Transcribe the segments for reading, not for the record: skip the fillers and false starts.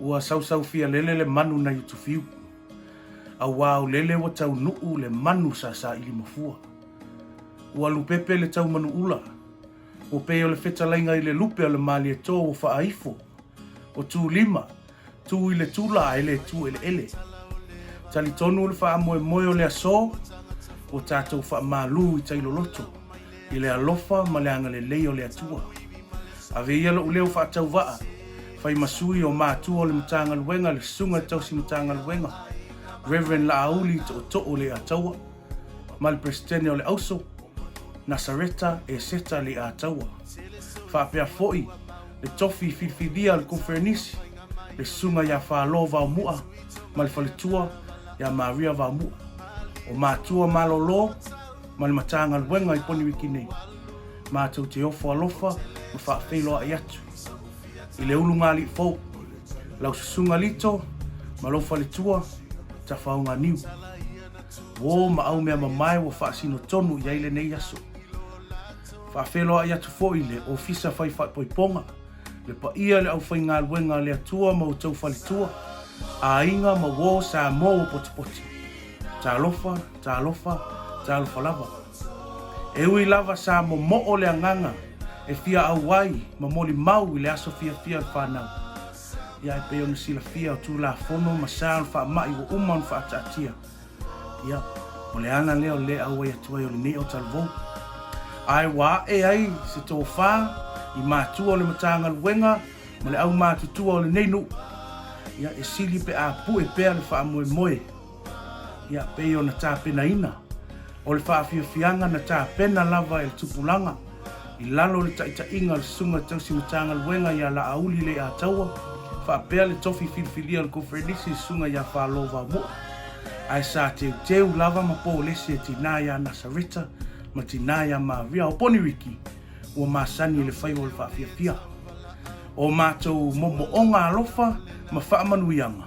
Ua sausaufialele le manu nai Utufiu, auā o lele ua taunuu le manu sa saili mafua. Ua lupepe le taumanuula, ua pei o le fetalaiga i le lupe o le Malietoa ua faaifo, o Tulima, tu i le tula ae le tu eleele. Talitonu le faamoemoe o le asō, ua tatou faamalu i tai loloto, i le alofa ma le agalelei o le Atua. Ave ia lou leo faatauvaa, fai ma sui o matua o le Matagaluega le Susuga i le Tausi Matagaluega, Rev. Laauli Tootoo Leiataua, ma le Peresetene o le Auso, Nasareta Eseta Leiataua. Faapea foi le tofi filifilia a le Koneferenisi, le Susuga ia Falo Vaomua ma le faletua ia Maria Vaomua. O matua malolo ma le Matagaluega i Poniwiki nei, matou te ofo alofa ma faafeiloai atu i le ulugalii fou, lau Susuga Lito ma lou faletua Tafaoganiu. Uo ma aumeamamae ua faasino tonu i ai lenei aso. Faafeiloai atu foi i le Ofisa Fai Faaipoipoga, le paia i le aufaigaluega a le Atua ma outou faletua, aiga ma uo Samoa ua potopoto. Talofa, talofa, talofa lava. E ui lava sa momoo le agaga e fia auai ma molimau i le aso fiafia o le fanau, ia e pei ona silafia o Tulafono ma sa o le faamai ua uma ona faataatia, Ia, o le ala lea o le auai atu ai o lenei autalavou. Ae ua ae ai se tofa i matua o le Matagaluega ma le aumatutua o lenei nuu, ia, e sili pe a pue pea le faamoemoe, ia, pei ona tapenaina. O le faafiafiaga na tapena lava e le tupulaga i lalo o le taitaiga o le Susuga Tausi Matagaluega ia Laauli Leiataua faapea le tofi filifilia o le Koneferenisi le Susuga ia Falo Vaomua. Ae sa teuteu lava ma polesi e tinā ia Nasareta ma tinā ia Maria o Poniriki ua masani i le faiva o le faafiafia. O matou momooga alofa ma faamanuiaga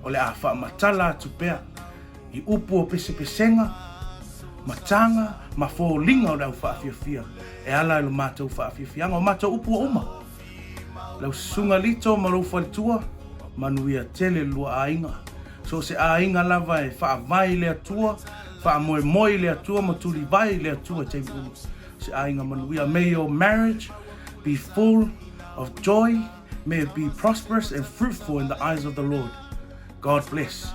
o le a faamatala atu pea i upu o pesepesega, mataga ma foliga o le aufaafiafia e ala i lo matou faafiafiaga. O matou upu ua uma. Lau susuga Lito ma lou faletua, manuia tele le lua aiga. So o se aiga lava e faavae i le Atua, faamoemoe i le Atua ma tulivae i le Atua i taimi uma. Se aiga manuia. May your marriage be full of joy, may it be prosperous and fruitful in the eyes of the Lord. God bless.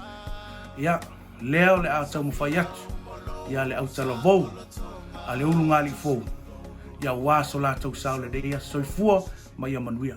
Ia, lea o le a taumafai atu ia le autalavou a le ulugalii fou, ia aua so latou sao lenei aso. Soifua ma ia manuia.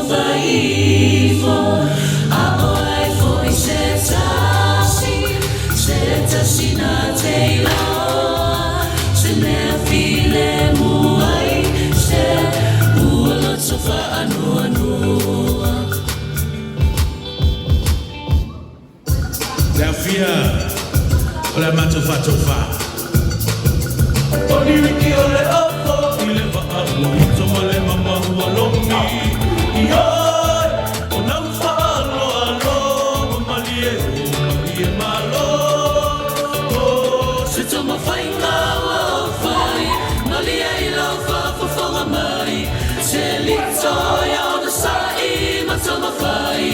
taumafai ifo, a o ai foi se tasi, se tasi na te iloa, se mea filemu ai se ua loto faanoanoa. Le afia o le matou faatofa. O liwiki o le ofo i le vaa ua moto ma le mama ua lomi. Ioi, o lau faaloalo ua malie o malie malo. O Se taumafaiga ua ou fai, malie i lau faafofoga mai, se lito ia onosai ma taumafai.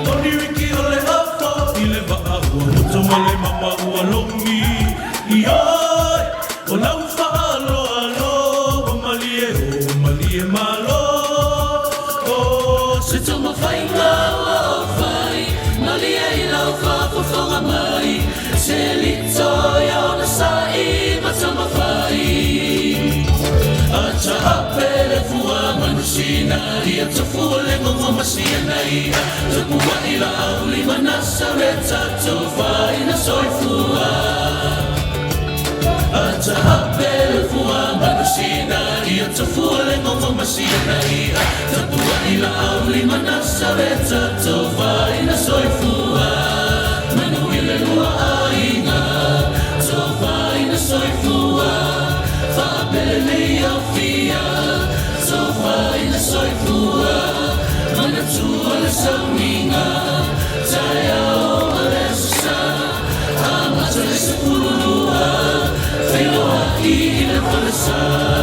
O liwiki o le ofo i le vaa ua moto ma le mama ua lomi. Ioi, o lau faaloalo ua malie o malie malo. O Se taumafaiga ua ou fai, malie i lau faafofoga mai, se lito ia onosai ma taumafai. Acha apele fua manusina ia tafua le gongo masiana ia tapuai la auli manasareta tofaina soifua. Acha apele fua manusina ia tafua le gongo masiana ia tapuai la auli manasareta tofaina soifua. Manu i le lua aiga tofaina soifua. Faapele nei au fia tofaina soifua. Manatua le sauniga taeao ma le aso sa. Amata le 12 feiloai i le falesa.